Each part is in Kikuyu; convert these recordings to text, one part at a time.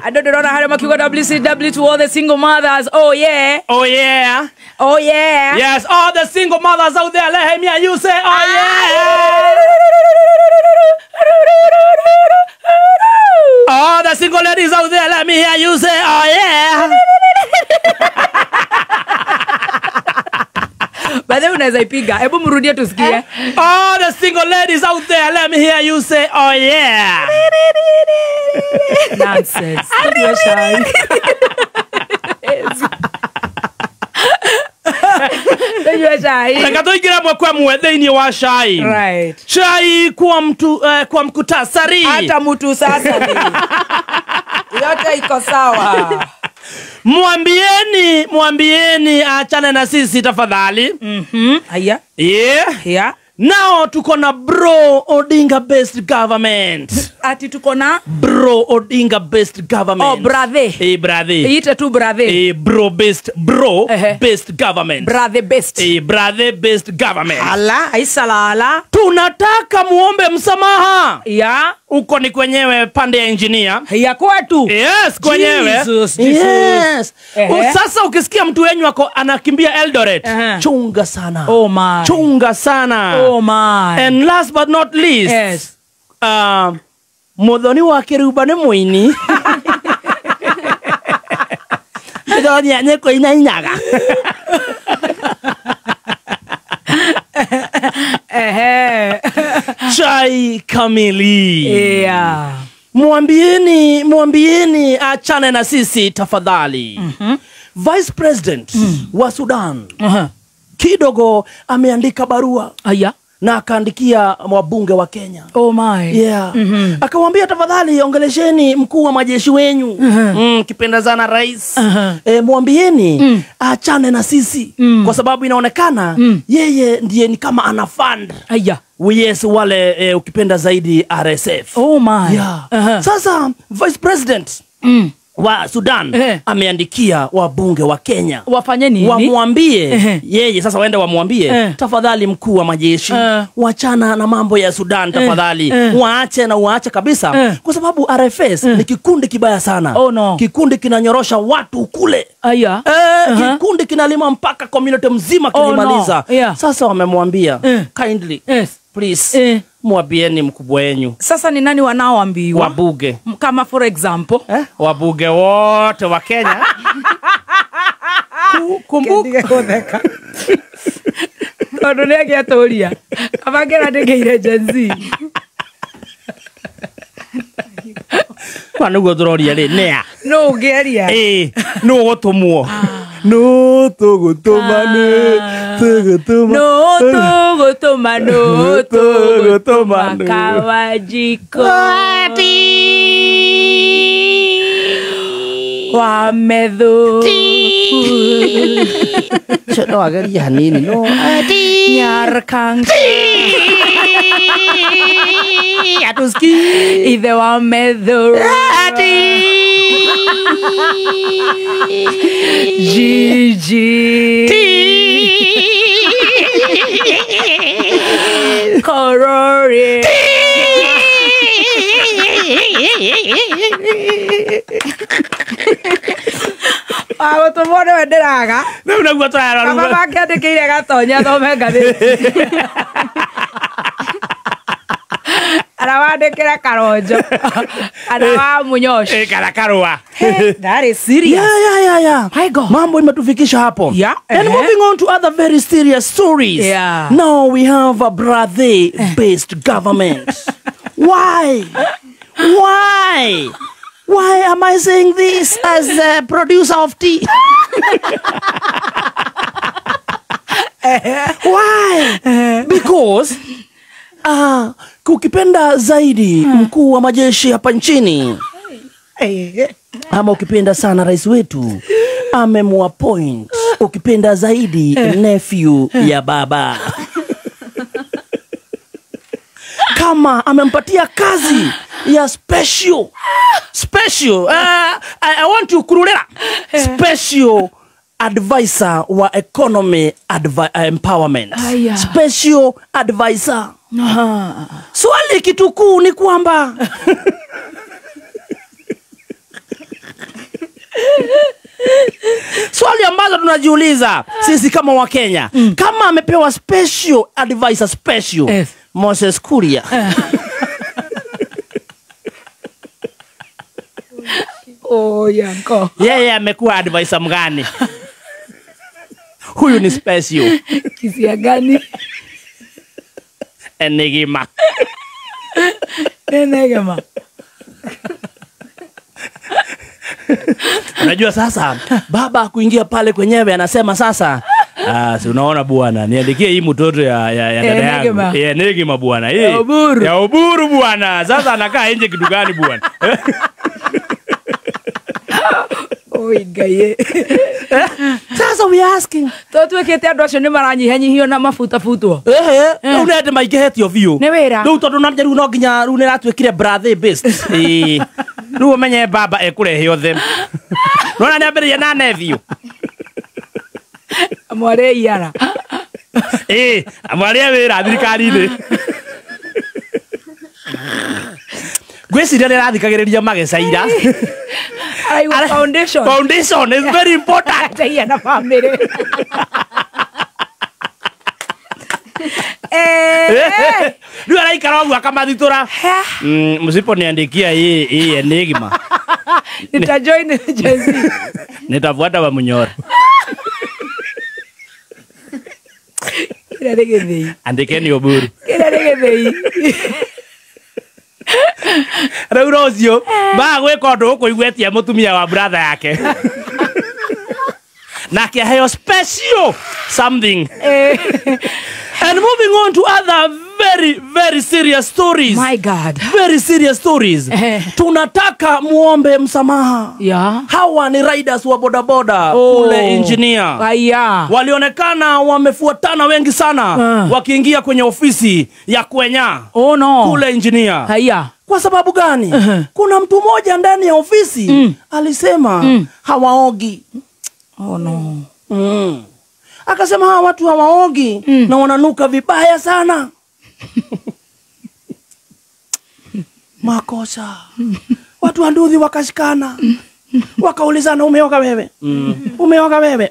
Andå ndä rona harä makiuga WCW to all the single mothers. Oh yeah. Oh yeah. Oh yeah. Yes, all the single mothers out there, let me hear you say oh yeah. All the single ladies out there, let me hear you say oh yeah. Baadaye unaweza ipiga. Hebu mrudie tusikie. All the single ladies out there, let me hear you say oh yeah. Nonsense. Tunywe chai. Tunywe chai. Reke tũingĩre mwe kwa mwe thĩinĩ wa cai. Right. Chai kwa mtu kwa mkutasari. Hata mtu sasa ni. Yote iko sawa. Mwambieni, mwambieni achane na sisi tafadhali. Haya. Yeah. Yeah. Now tuko na bro Odinga based government. Ati tuko na bro Odinga based government. Oh, brother. Eh, brother. Ite tu brother. Eh, bro based bro based government. Brother based. Eh, brother based government. Ala, aisalala. Tunataka muombe msamaha. Yeah. Uko ni kwenyewe pande ya engineer. Ya kwetu. Yes, kwenyewe. Jesus, Jesus. Yes. Sasa ukisikia mtu wenyu ako anakimbia Eldoret, chunga sana. Oh my. Chunga sana. Oh my. And last but not least. Yes. Muthoni wa Kiruba nĩ mũini. Muthoni nĩ kũina inaga. Chai kamili. Yeah. Mwambieni, mwambieni achane na sisi tafadhali. Vice President wa Sudan kidogo ameandika barua. Aya. Na akaandikia wabunge wa Kenya. Oh my. Yeah. Akamwambia tafadhali ongelesheni mkuu wa majeshi wenyu. Kipenda sana rais. Mwambieni achane na sisi kwa sababu inaonekana yeye ndiye ni kama ana fund. Aya. Yes, wale ukipenda zaidi RSF. Oh my. Yeah. Sasa Vice President wa Sudan ameandikia wabunge wa Kenya. Wafanye nini? Wamwambie yeye sasa waende wamwambie tafadhali mkuu wa majeshi wachana na mambo ya Sudan tafadhali. Waache na waache kabisa kwa sababu RFS ni kikundi kibaya sana. Oh no. Kikundi kinanyorosha watu kule. Aya. Kikundi kinalima mpaka community mzima kinimaliza. Oh no. Yeah. Sasa wamemwambia kindly. Yes. Please. Mwambieni mkubwa wenyu. Sasa ni nani wanaoambiwa? Wabuge. Kama for example, Wabuge wote wa Kenya. Kumbuka kutheka. Tondu nĩ angĩatũria. Abangĩra ndĩngĩire Gen Z. Kwa nĩguo tũroria rĩ, nĩa? Nũ ũngĩaria? Nũ ũgũtũmwo? No tũgũtũma nĩ tũgũtũma. No tũgũtũma, no tũgũtũma Kawajiko. Wa methu. No agerie hanini no. Nyarkang. Atuski. Ithe wa methu. Gigi. Korori. Agũtũmwo nĩwe ndĩraga. Rĩu nĩguo tũrarora. Kaba makĩandĩkĩire Gatonya thome ngathĩti. Arawandĩkĩra Karonjo. Arawa Munyoshi. Kana Karua. That is serious. Yeah. My God. Mambo imetufikisha hapo. Yeah. And moving on to other very serious stories. Yeah. Now we have a brother-based government. Why? Why? Why am I saying this as a producer of tea? Why? Because ukipenda zaidi mkuu wa majeshi hapa nchini, ama ukipenda sana rais wetu amemuappoint, ukipenda zaidi nephew ya baba, kama amempatia kazi ya special I want to kurulera special advisor wa economy empowerment. Special advisor. Swali kitukuu ni kwamba Swali ambazo tunajiuliza sisi kama Wakenya, kama amepewa special advisor special, Yes. Moses Kuria. Oh, yanko. Yeye amekuwa advisor mgani? Huyu ni special. Kisia gani? Enigma. Enigma. Unajua sasa baba kuingia pale kwenyewe anasema sasa, si unaona bwana, niandikie hii mtoto ya dada yangu. Enigma bwana. Hii. Ya Oburu. Ya Oburu bwana. Sasa anakaa nje kitu gani bwana? Oi gaye. Sasa we asking. Totwekete andu acio ni maranyihanyihio na mabuta butwo. Ehe, rĩu nĩ maingĩhĩtio biũ. Nĩ wĩra. Rĩu tondũ na rĩu no nginya rĩu nĩ ratuĩkire brother based. Ĩĩ. Rĩu ũmenye baba ekũrehe othe. Nona nĩ ambĩrĩria na nephew. Amwarĩ iara. Ĩĩ, amwarĩ wĩra thirikari-inĩ. Ngwĩciria nĩ arathikagĩrĩria magecaira. Araigua foundation. Foundation is very important. Ateia na family. Rĩu araikara ũguo akamathitũra. Msiponiandikia hii enigma. Nitajoin Gen Z. Nitafuata wa Munyoro. Kĩrĩa nĩ gĩthĩi. Andikeni Oburu. Kĩrĩa nĩ gĩthĩi. Rĩu rũciũ baga gwĩka ũndũ ũkũigua etia mũtumia wa brother yake. Nake aheo special something. And moving on to other very, very serious stories. My God. Very serious stories. Tunataka muombe msamaha. Yeah. Hawa ni riders wa bodaboda kule Engineer. Aya. Walionekana wamefuatana wengi sana wakiingia kwenye ofisi ya Kwenya. Oh no. Kule Engineer. Haya. Kwa sababu gani? Kuna mtu mmoja ndani ya ofisi alisema hawaogi. Oh no. Akasema hawa watu hawaogi na wananuka vibaya sana. Makosa. Watu wa nduthi wakashikana. Wakaulizana, umeoga wewe? Umeoga wewe?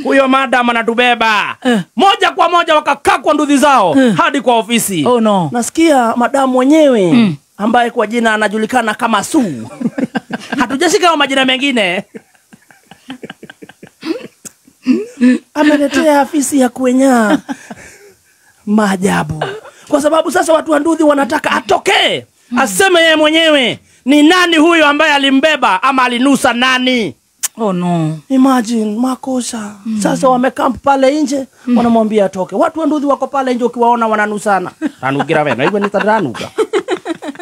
Huyo madam anatubeba. Moja kwa moja wakakaa kwa nduthi zao hadi kwa ofisi. Oh no. Nasikia madam mwenyewe ambaye kwa jina anajulikana kama Sue. Hatujashika majina mengine. Ameletea afisi ya Kwenya maajabu. Kwa sababu sasa watu wa nduthi wanataka atoke. Aseme yeye mwenyewe ni nani huyo ambaye alimbeba ama alinusa nani. Oh no. Imagine makosa. Sasa wamekamp pale nje wanamwambia atoke. Watu wa nduthi wako pale nje ukiwaona wananusana. Ranugira wewe na hivyo nitaranuka.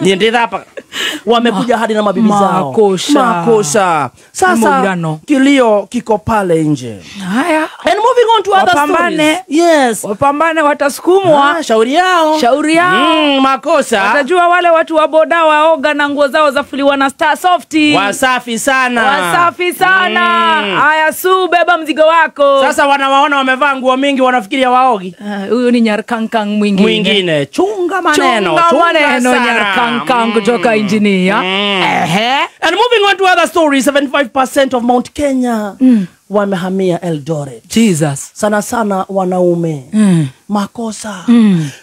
Niende hapa. Wamekuja hadi na mabibi zao. Makosa. Makosa. Sasa kilio kiko pale nje. Haya. And moving on to other stories. Yes. Wapambane, watasukumwa. Shauri yao. Shauri yao. Makosa. Watajua wale watu wa boda waoga na nguo zao zafuliwa na Star Softy. Wasafi sana. Wasafi sana. Haya, Su, beba mzigo wako. Sasa wanawaona wamevaa nguo mingi wanafikiria waogi. Huyu ni Nyarkankang mwingine. Mwingine. Chunga maneno. Chunga maneno Nyarkankang kutoka Engineer. And moving on to other stories, 75% of Mount Kenya wamehamia Eldoret. Jesus. Sana sana wanaume. Makosa.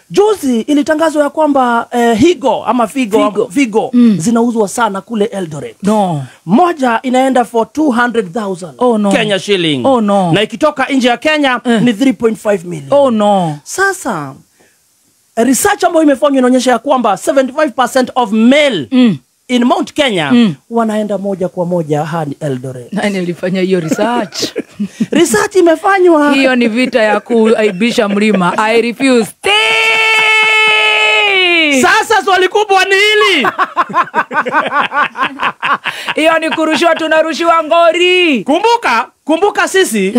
Juzi ilitangazwa ya kwamba higo ama figo zinauzwa sana kule Eldoret. No. Moja inaenda for 200,000 oh, no. Kenya shilling. Oh, no. Na ikitoka nje ya Kenya ni 3.5 million. Oh no. Sasa research ambayo imefanywa inaonyesha ya kwamba 75% of male in Mount Kenya wanaenda moja kwa moja hadi Eldoret. Nani alifanya hiyo research? Research imefanywa. Hiyo ni vita ya kuaibisha mlima. I refuse. Sasa swali kubwa ni hili. Hiyo ni kurushiwa, tunarushiwa ngori. Kumbuka sisi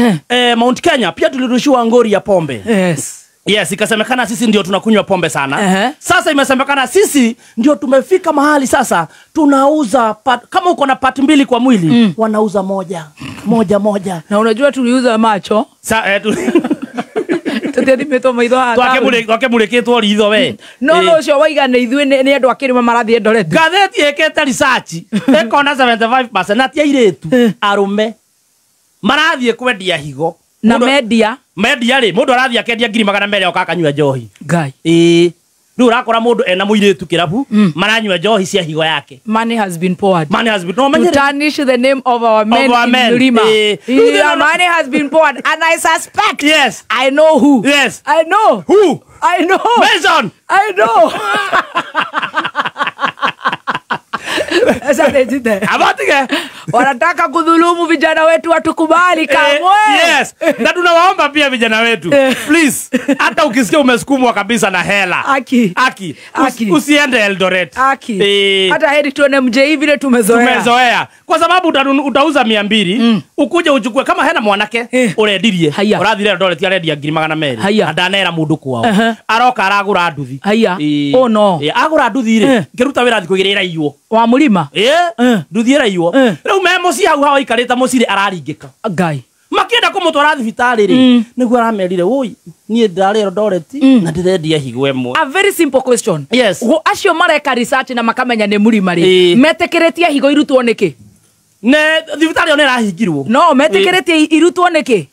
Mount Kenya pia tulirushiwa ngori ya pombe. Yes. Yes, ikasemekana sisi ndio tunakunywa pombe sana. Sasa imesemekana sisi ndio tumefika mahali sasa tunauza kama uko na part mbili kwa mwili wanauza moja. Moja moja. Na unajua tuliuza macho. Twakemurikitwo ritho we. No no cio waiga nĩ ithuĩ nĩ andũ akĩrĩma marathiĩ Eldoret. Ngathĩti ĩkĩte research ĩkona 75% na ti airĩtu arume. Marathiĩ kwendia higo. Na mendia. Mendia rĩ, mũndũ arathiĩ akendia 200,000 oka akanyua njohi. Ngai. Ĩĩ. Rĩu ũrakora mũndũ ena mũirĩtu kĩrabu, maranyua njohi cia higo yake. Money has been poured. Money has been, no, To menyere. tarnish the name of our men Of our in men. Mlima. Yeah, money has been poured, and I suspect. Yes. I know who. Yes. I know. Who? I know. Mason. I know. Abatige. Wanataka kudhulumu vijana wetu watukubali kamwe. Yes. Na tunawaomba pia vijana wetu. Please, hata ukisikia umesukumwa kabisa na hela. Aki. Aki. Aki. Usiende Eldoret. Aki. Hata heri tuone mje vile tumezoea. Tumezoea. Kwa sababu utauza 200, ukuje uchukue kama hena mwanake urendirie. Urathire Eldoret arendia 200,000. Na ndanera mundu kwao. Aroka aragura nduthi. Haya. Oh no. Agura nduthi ri. Ngiruta wira thikũ igĩrĩ iraiywo. Wa mulima. Nduthi iraiywo. Rĩu me mũciĩ hau hau aikarĩte mũciĩ araringĩka. Ngai. Makienda kũmũtwara thibitarĩ rĩ, nĩguo aramerire, "Woi, niĩ ndarĩ Eldoret na ndĩrendia higo ĩmwe." A very simple question. Yes. Acio mareka research na makamenya nĩ mũrima rĩ, metĩkĩrĩtie higo irutwo nĩkĩ? Ne thibitarĩ ĩyo nĩ ĩrahingirwo. No, metĩkĩrĩtie irutwo nĩkĩ?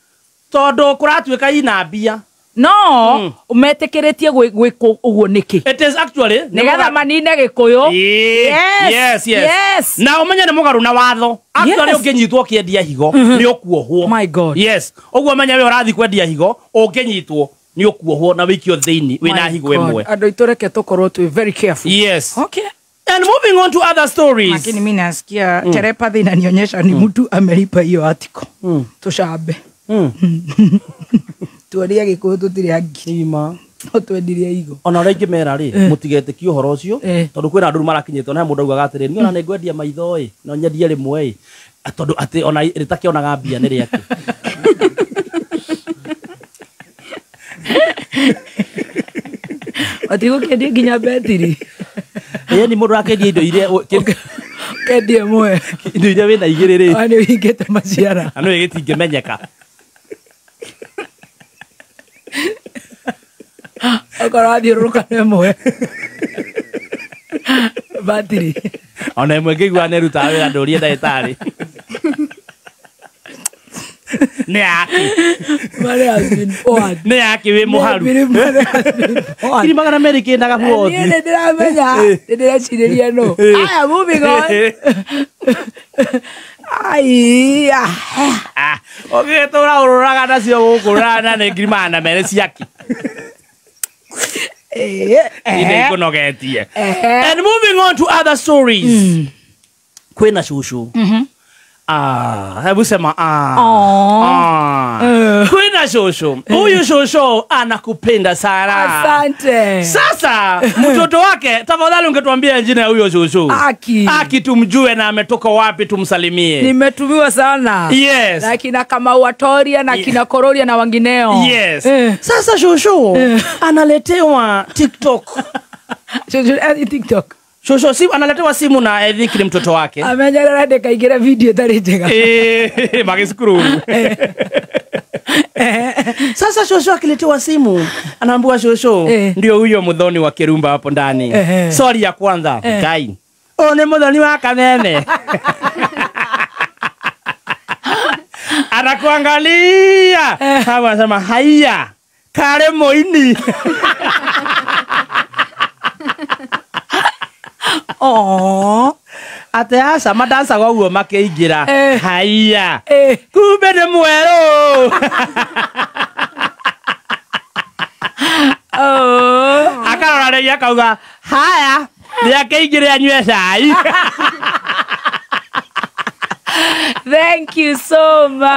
Tondũ kũratuĩka ina mbia. No, metĩkĩrĩtie gwĩkwo ũguo nĩkĩ? It is actually nĩgetha manine Gĩkũyũ. Yes, yes, yes. Na ũmenye nĩ mũgarũ na watho. Actually ũngĩnyitwo ũkĩendia higo nĩ ũkuohwo. My God. Yes. Ũguo ũmenye we ũrathiĩ kwendia higo, ũngĩnyitwo nĩ ũkuohwo na wĩikio thĩinĩ wĩna higo ĩmwe. Andũ aitũ reke tũkorwo twĩ very careful. Yes. Okay. And moving on to other stories. Lakini mimi nasikia telepathy inanionyesha ni mtu amelipa hiyo article. Tushabe. Tuoria Gĩkũyũ tũtirĩ angĩ. Ima. No twendirie igo. Ona ũrĩa ingĩmera rĩ, mũtigetĩkie ũhoro ũcio, tondũ kwĩna andũ marakinyĩtwo na mũndũ augaga atĩrĩ, niĩ ona nĩ ngwendia maitho ĩ, no nyendie rĩmwe ĩ, tondũ atĩ ona rĩtakĩonaga mbia nĩ rĩake. Matigũkĩendia nginya betiri. Ĩĩ ni mũndũ akendia indo iria kendie mwe. Indo iria wĩna igĩrĩ rĩ. Nĩ ũhingĩte maciara. Na nĩ gĩtingĩmenyeka. Okorwo athiũrũrũka na ĩmwe. Batiri. Ona ĩmwe ngĩigua nĩ ĩrutaga wĩra ndũrie ndagĩtarĩ. Nĩ yaki. Money has been poured. Nĩ yaki wĩ mũharu. Money has been poured. 200,000 kĩndaga buothi. Niĩ nĩ ndĩramenya. Nĩ ndĩrecirĩria no. Aya, moving on. Ai. Ũgĩtũra ũrũraga nacio gũkũ na nĩ 200,000 ciaki. And moving on to other stories. Kwĩna cũcũ. Hebu sema Kwĩna cũcũ. Huyu cũcũ anakupenda sana. Asante. Sasa mtoto wake, tafadhali ungetuambia jina ya huyo cũcũ. Aki. Aki tumjue na ametoka wapi tumsalimie. Nimetumiwa sana. Yes. Na kina Kamau Atoria na kina Kororia na wengineo. Yes. Sasa cũcũ analetewa TikTok. Cũcũ TikTok. Shosho simu analetewa simu na I think ni mtoto wake. Amenyerera ndekaingĩre video ĩtarĩ njega. Magĩcukuru. Sasa shosho akiletewa simu anaambiwa shosho ndio huyo muthoni wa Kirumba hapo ndani. Sorry ya kwanza, Ngai. Oh ni muthoni wa Kameme. Anakuangalia. Hapo anasema haya. Kare moini. Oh, ate aca madancaga ũguo makĩingĩra. Haiya. Kumbe nĩ mwerũ. Akarora rĩngĩ akauga haya nĩakĩingĩre anyue cai. Thank you so much.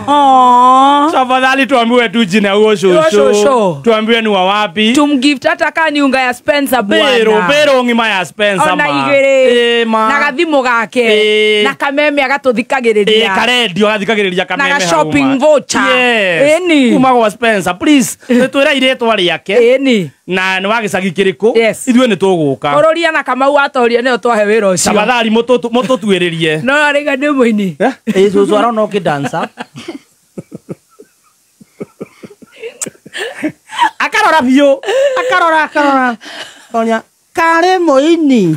Aww. Tafadhali tuambiwe tu jina huo shosho. Tuambiwe ni wa wapi. Tumgift hata kama ni unga ya Spencer bwana. Bero ngima ya Spencer ma. Ona igere. Na gathimu gake. Na kameme agatuthikagiriria. Karedio agathikagiriria kameme. Na shopping voucher. Yes. Eni. Kuma gwa Spencer please. Twira iretwa riake. Eni. Na ni wa gicagi kiriku. Yes. Ithuĩ nĩ tũgũka. Ororia na Kamau atoria nĩo twahe wĩra ũcio. Tafadhali mũtũtuĩrĩrie. No arĩga nĩ mũini. Cũcũ arona ũkĩdansa. Akarora biũ. Akarora. Tonya karĩ mũini.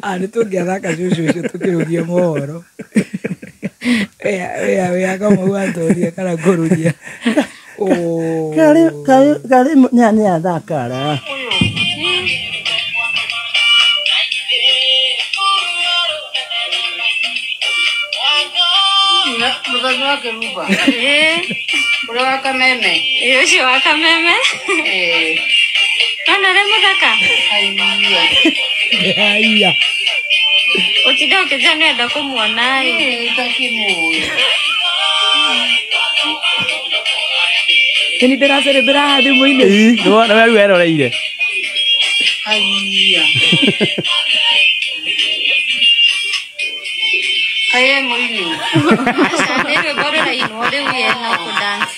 Ah, nĩ tũngĩathaka cũcũ ũcio tũkĩrũgia mohoro. Wĩa kamau atoria kana kũrũgia. Oh. Karĩ karĩ karĩ nĩ athakara. Mũthoni wa Kĩrumba ũrĩa wa Kameme. Ĩ ũcio wa Kameme. Nona ũrĩa mũthaka. Haiya. Haiya. Ũtinda ũkĩnjĩra nĩwenda kũmuona ĩ. Itakĩmũĩ. Nĩ ndĩracerebera haha thimũ-inĩ. Ĩ, nĩwona we rĩu eroreire. Haiya. Kaĩ mũini. Aca nĩ rwĩmbo rũrainwo rĩu ye no kũdance.